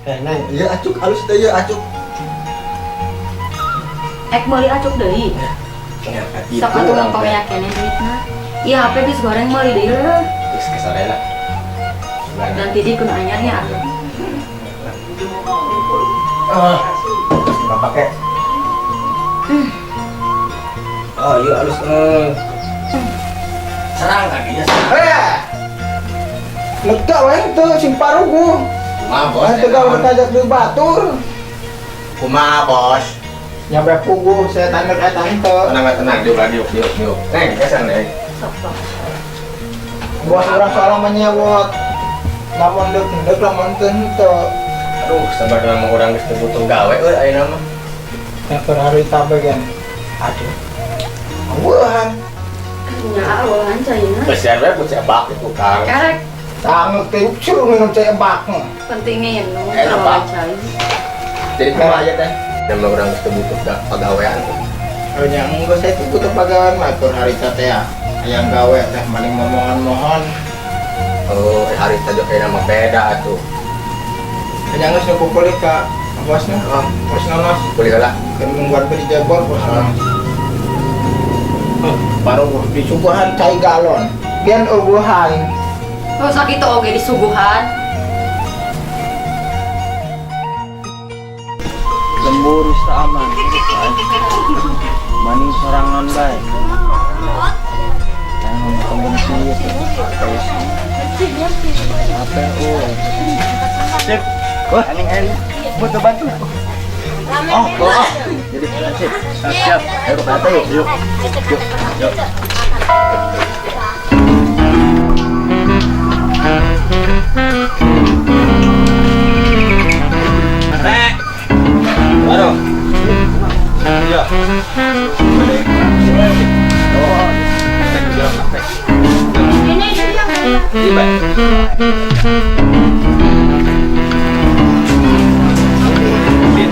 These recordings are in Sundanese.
Eh, Neng, ieu acuk alus teh ieu acuk. Ek meuli acuk deui. Ya, Sok atuh mun pamea keneh duitna. Ieu HP geus goreng meuli deui leuh. Geus kesorena. Ganti di kudu anyarnya atuh. Ah, terus pakai. Oh, iya halus eh. Serang kakinya serang. Eh. Lega wae teu sing parugu. Kumaha bos? Teu gawe kajak deui batur. Kumaha bos? Nyampe puguh saya tanda eta henteu. Tenang tenang, diuk lah diuk diuk diuk. Neng, kesan neng. Sok sok. Bos urang soalnya menyewot. Lamun deuk deuk lamun teu henteu. Aduh, sabar mah urang geus teu butuh gawe euy ayeuna mah. Yang per hari tabe gen. Aduh. Wah, Nya awehan caina. Besian we ku cebak di tukang. Karek tanguk teh suruh minum cai ebak. pentingnya ya nu Enak, Pak. cai. Jadi kumaha aja teh? Nama urang geus teu butuh pagawean. Oh nya enggak saya tuh butuh pagawean mah tur hari teh ya. Hayang gawe teh maling momongan mohon. Oh, hari tadi kayak nama beda atuh. Nya geus nu kukulik ka bosna. Oh. Bos nonos Kuliah lah. keur nungguan beri jabor bos nonos. Baru disuguhan cai galon. Kian eueuhan. Oh sakitu oge disuguhan. Lembur wis tak aman. Maning sorangan bae. Yang temen sih terus apa oh. Sip. Wah, aning aning butuh bantu. Oh, oh. Jadi sip. Siap. Ayo ke pantai yuk. Yuk. Yuk. Yuk. Nek. Aduh. Iya. Oh, tek jalan tek. Iya, Pak. Din.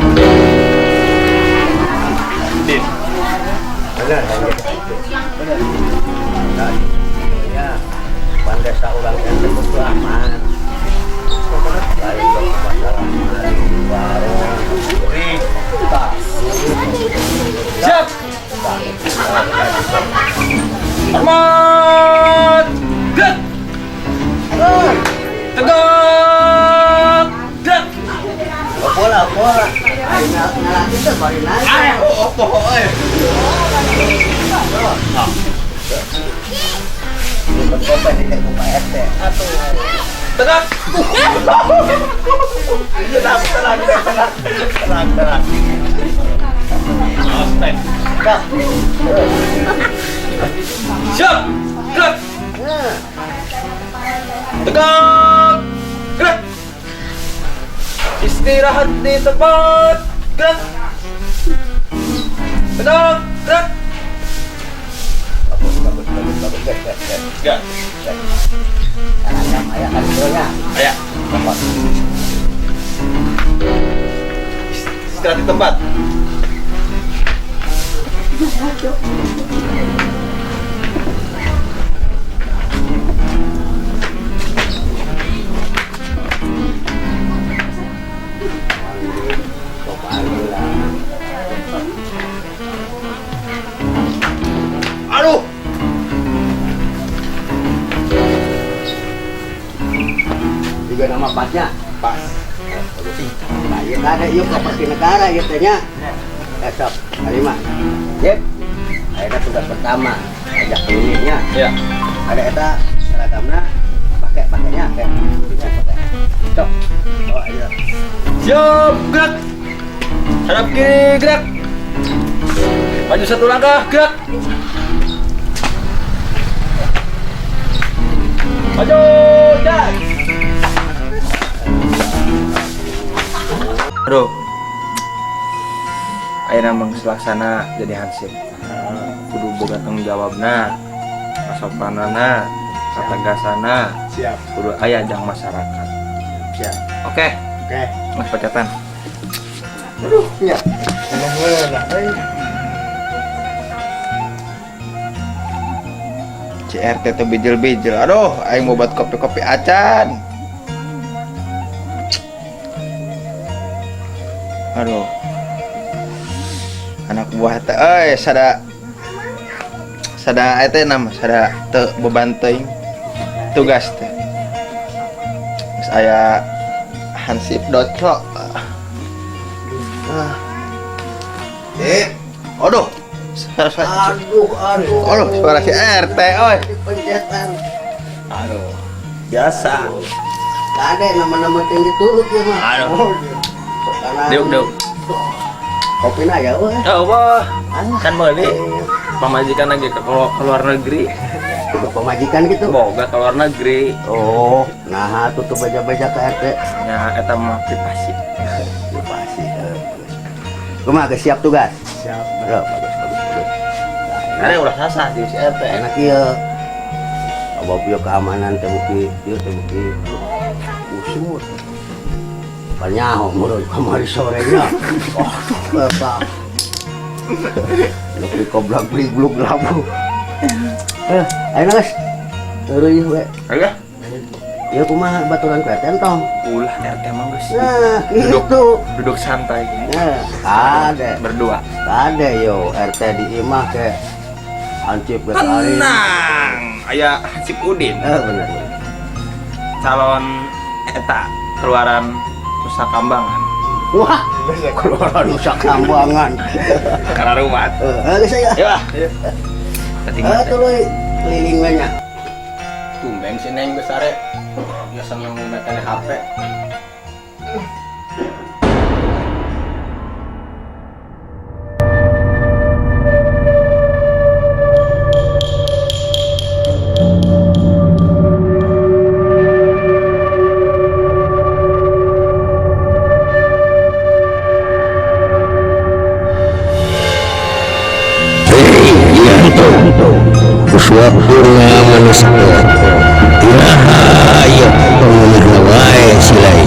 Din. Bener. Ya, pandesa urang ente kudu aman. Lain masalah warung. Tah. Siap. Hormat. Gerak. Tegak. Gerak. Bola, bola. Ayo ngalatih teh bari nanya. Ayo, opo euy. Bukan di ku Pak RT. Tegak. Tenang, tenang, tenang, tenang, tenang. Awas, Tek. Siap. Gerak. Tegak. Gerak. Istirahat di tempat. Gerak. Tegak. Gerak. Bagus, bagus, bagus, bagus. Gerak, gerak, gerak. Gerak. Seragam aya kan nya. Ayo. Istirahat di tempat. Aduh. Juga nama pasnya. Pas. Nah, ieu ada ieu properti negara ieu teh nya. Besok, terima. Yep. Akhirnya tugas pertama, ajak kelilingnya. Ya. Ada eta seragamna pakai pakainya kayak pakai. Cok. Oh, ayo. Siap, gerak. Hadap kiri, gerak. Maju satu langkah, gerak. Maju, jalan. Bro. Ayeuna mah geus laksana jadi hansip. Kudu boga tanggung jawabna, kasopanana, kategasana, Siap. kudu aya jang masyarakat. Siap. Oke, Oke. Mas pecatan. Aduh, ya. Enak enak. euy. CRT teh bijil-bijil. Aduh, aing mau buat kopi-kopi acan. Aduh. Anak buah teh euy sada sada eta nama sada teu beban teuing tugas teh. Geus aya hansip doco. Ah. Aduh. Suara, Aduh, aduh. aduh, suara si RT oi. Pencetan. Aduh. Biasa. Kade nama-nama tinggi turut ya mah. Aduh. Karena Diuk, diuk. Kopi na ya weh. Ya Allah, kan meuli pamajikan lagi ke keluar negeri. Udah pemajikan gitu. Boga ke luar negeri. Oh, nah tutup baja-baja ke RT. Ya eta mah privasi. Ya pasti. Kumaha geus siap tugas? Siap. Bro, bagus bagus bagus. Karena ulah sasah di si RT. Enak ieu. Abab ieu keamanan teh bukti, ieu teh bukti usut. Panyaho mulut kamari sorenya. Oh, eta. Nepi koblak bligluk labu. Ayo geus. Eueuh we. Ayo. Ieu kumaha baturan ku RT entong. Ulah RT mah geus. Nah, Duduk. gitu. Duduk santai Nah, kade. berdua. Kade yo RT di imah ke hansip geus ari. Tenang, aya Hansip Udin. Eh bener bener. Calon eta keluaran Nusa Kambangan. Wah, keluaran Nusa Kambangan. Karena rumah. Eh, geus aya. Ayo ah. Tadi Eh, tuluy keliling we nya. Tumben si Neng besare. Biasa ngomong metane HP. Manusia iraha ieu pengeunahna wae silai.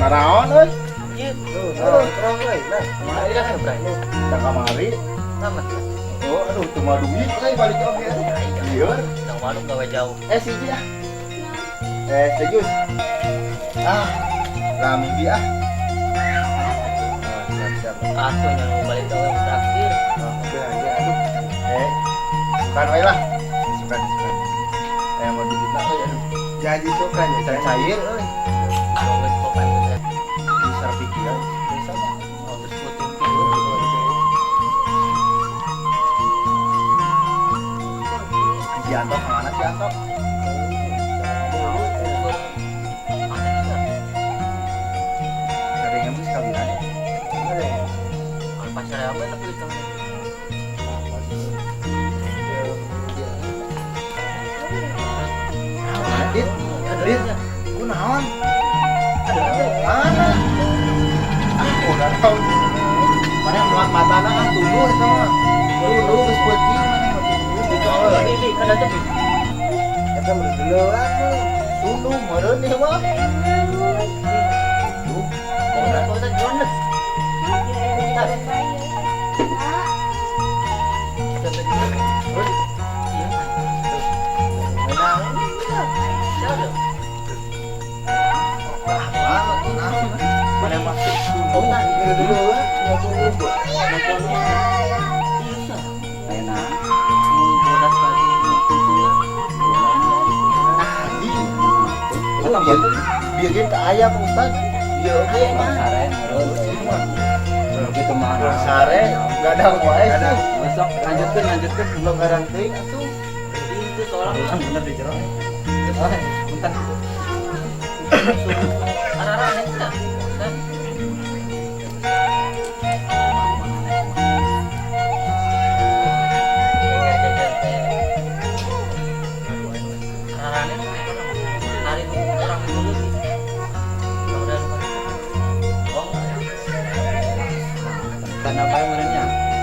Naraon euy? Terang euy. Nah, kamari kan Da kamari. Oh, aduh, cuma duit euy balik oge. Lieur. Nang warung gawe jauh. Siji ah. Serius. Ah, rame bi ah. Ah, siap, siap. Atuh nya nu balik gawe traktir. Ah, oke aja, aduh. Sukan we lah. Sukan, sukan. Mau duit lah euy, aduh. Janji sukan ya, can cair euy. Geus pokan geus. Bisa pikiran, bisa mah. Oh, geus puting tidur. Si Anto kemana si Anto? Ada yang ngebus kawinannya? Ada ya? Kalau pacar apa tapi itu. Dit, Dit, kunaon? Mana? Ah, udah tahu. Mana yang melak matana ah tunggu eta mah. Tunggu geus peuting mana mah tunggu. Ini kan ada bi. Eta mah duluan tunggu meureun ieu mah. Tuh, Kau jones. Mana mah tunggu duluan. Biar kita ayah Pak Ustad. Iya oke. Gitu mah. Sare enggak ada wae sih. Besok lanjutkan lanjutkan. Belum garanti atuh. Itu seorang Bener di jero. Bentar. Arah-arah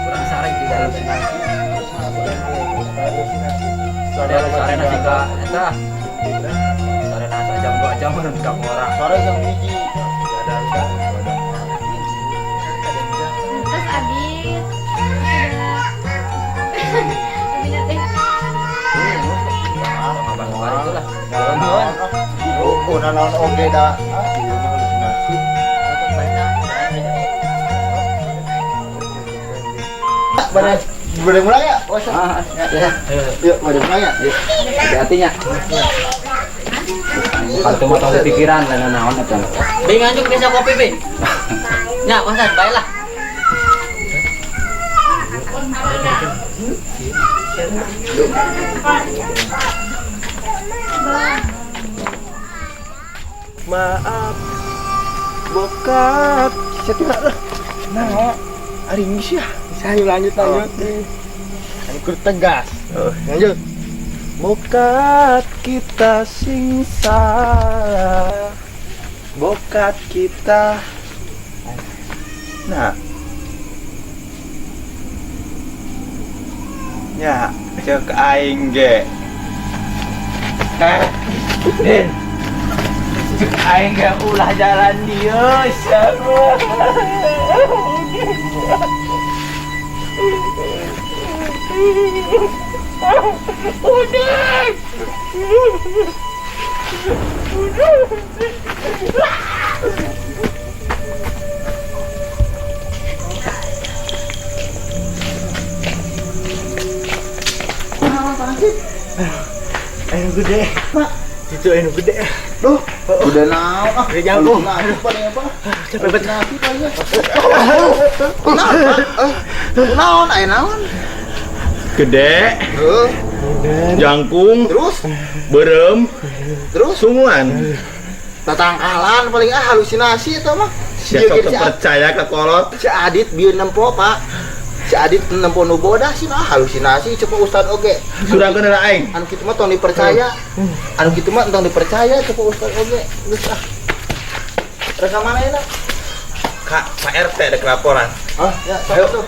Kurang sare di dalam. Sore sore nasi ka eta. Sore nasi jam 2 jam mun ka ngora. Sore jam 1. Terus Adit. Abi teh. Abang kemarin itu lah. Oh, naon oge da. Ah, ieu mah halusinasi. Pada boleh mulai ya? Oh, Ah, ya. Yuk, boleh mulai ya? Hati-hatinya. Kartu mah tong pikiran lain naon eta. Bi nganjuk bisa kopi, Bi. Nya, Ustaz, baiklah. Maaf bokap saya tidak. Nah, hari ini sih ya. Saya lanjut lanjut. Ini kudu tegas. Lanjut. Bokat kita sing salah. Bokat kita. Nah. Ya, cek aing ge. Eh, Din. Cek aing ge ulah jalan dieu, siapa. Udah. Udah. Ayo gede, Pak. Itu ayo gede. Duh, udah naon ah. Udah jangkung. Halusinasi paling apa? Capek banget. Halusinasi paling. Naon? Naon aya naon? Gede, Heuh, jangkung, terus berem, terus sunguan. Tatangkalan paling ah halusinasi eta mah. Siapa sok percaya ke kolot? Si Adit bieu nempo, Pak. Si Adit nempo nu bodah sih ah halusinasi coba Ustad oge. Sudah kena aing. Anu kitu mah tong dipercaya. Anu kitu mah tong dipercaya coba Ustad oge. Geus ah. Reka mana enak? Kak, Pak RT ada laporan. Ah, ya, sok tuh.